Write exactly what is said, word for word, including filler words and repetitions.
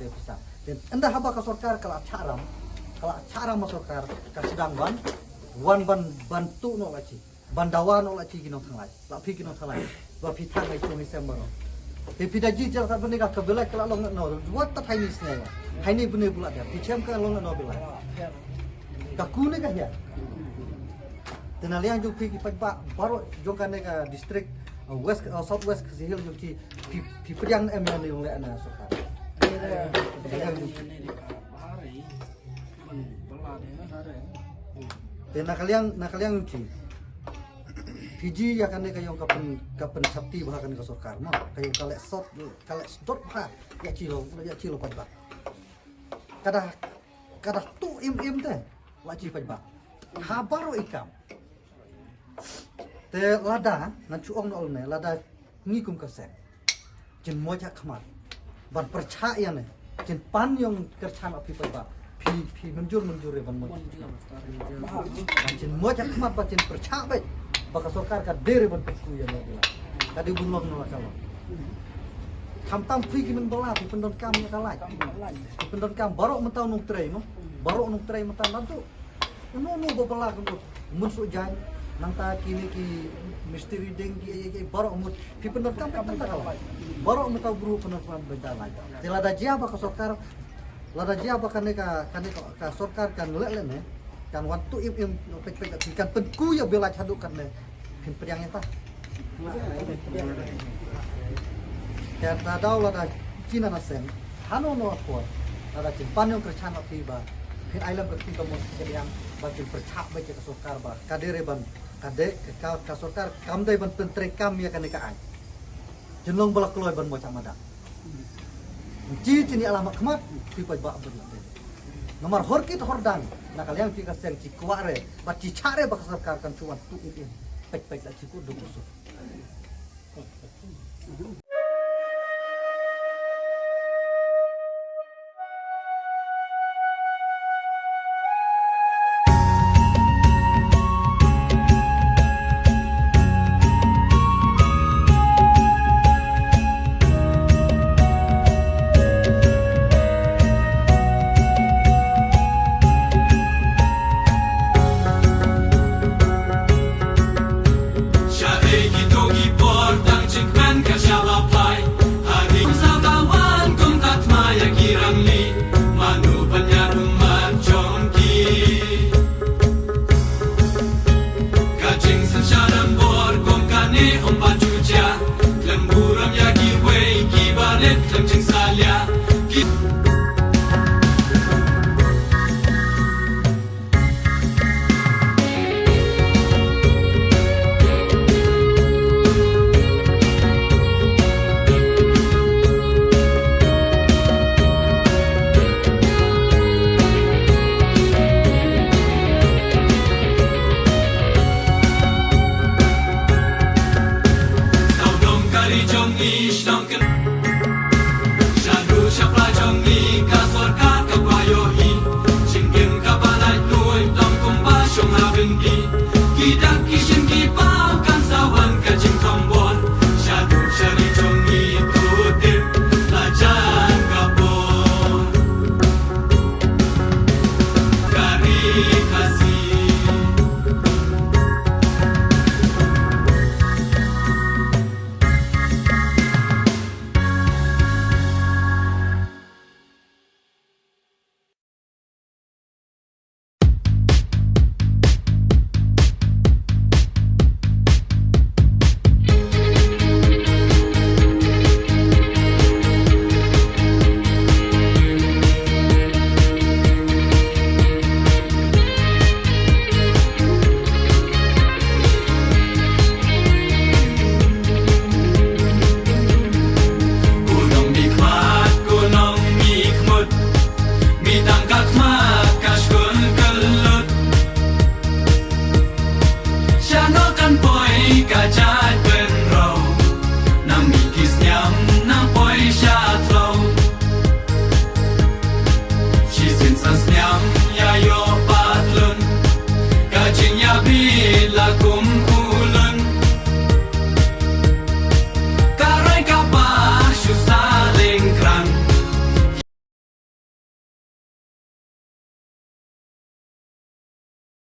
Pisa. Te ynda haba ka sorkar ka la chah ram, ka la chah ram ka sorkar, ka sdang ban, wan ban, ban tuh noh la chi, ban dawa noh la chi ki nongthanglait, la phi ki nongthanglait, ba phi thang ai chung i sem baroh. Te phi da ji jal ka bne ka, ka belai ka la long noh, wat ta thai ni snei wa, thai ni bne bula dia, phi chem ka long noh belai. Ka ku ne ka hia. Te na liang jong phi ki paidbah baroh jong kane ka district, uh, West, uh, South West Khasi Hills jong phi, phi, phi pdiang em ïa ne yong le na sorkar. Te na ka liang, na ka liang jong phi. Phi ji ïa kane ka yong ka pyn, ka pynshapti bha kane ka sorkar mo. Ka yong ka leh sot, ka leh sdot bha. Ïa chi lo, ïa chi lo paidbah. Ka da, ka da tuh im im te. La chi paidbah. Ha baroh i kam. Te lada, ngan shu ong noh ne, lada ngi kum ka seng. Jin mo cha khmat. Ban pyrchah ïa ne. Jin pan yong kyrchan ap phi paidbah. Phi, phi mynjur, mynjur re ban mo. Ban jin mo cha khmat ba jin pyrchah beit. Ba ka sorkar ka dei re ban pynku ïa ne bila. Ka dei bun long noh la ka long. Khamtam phi ki nongbylla, phi pyndonkam ïa ka lait. Phi pyndonkam baroh mynta u nongtrei mo. Baroh u nongtrei mynta natu. Uno uno ba bylla kumno. Mut soh jaiñ, nangta kine ki mistri ding ki, ki, ki baroh mut. Phi pyndonkam beit tang da ka lait. Baroh mynta u bru pyndonkam beit da ka lait. Te lada jia ba ka sorkar, lada jia ba kane ka, kane ka, ka sorkar kan leh leh ne, kan wan tuh im im peit peit, kan pynku ïa bilai haduh katne. Phin pdiang ïa ta. Te lada u lada kina na seng, hano no por, lada jin pan yong kyrchan ap phi ba, phin ai lem ka kti ka mon ka diang, ba jin pyrchah beit ïa ka sorkar ba, ka dei re ban, ka dei ka, ka, ka sorkar kam dei ban pyntreikam ïa kane ka aiñ. Jin long ba la kloi ban mo cha madan. Chi chi ni ala mak khmat, phi paidbah ban la dei. Namar hor kit hor dang, na ka liang phi ka seng chi kwah re, ba chi chah re ba ka sorkar kan shu wan tuh im im. Peit peit la chi ku duk suk.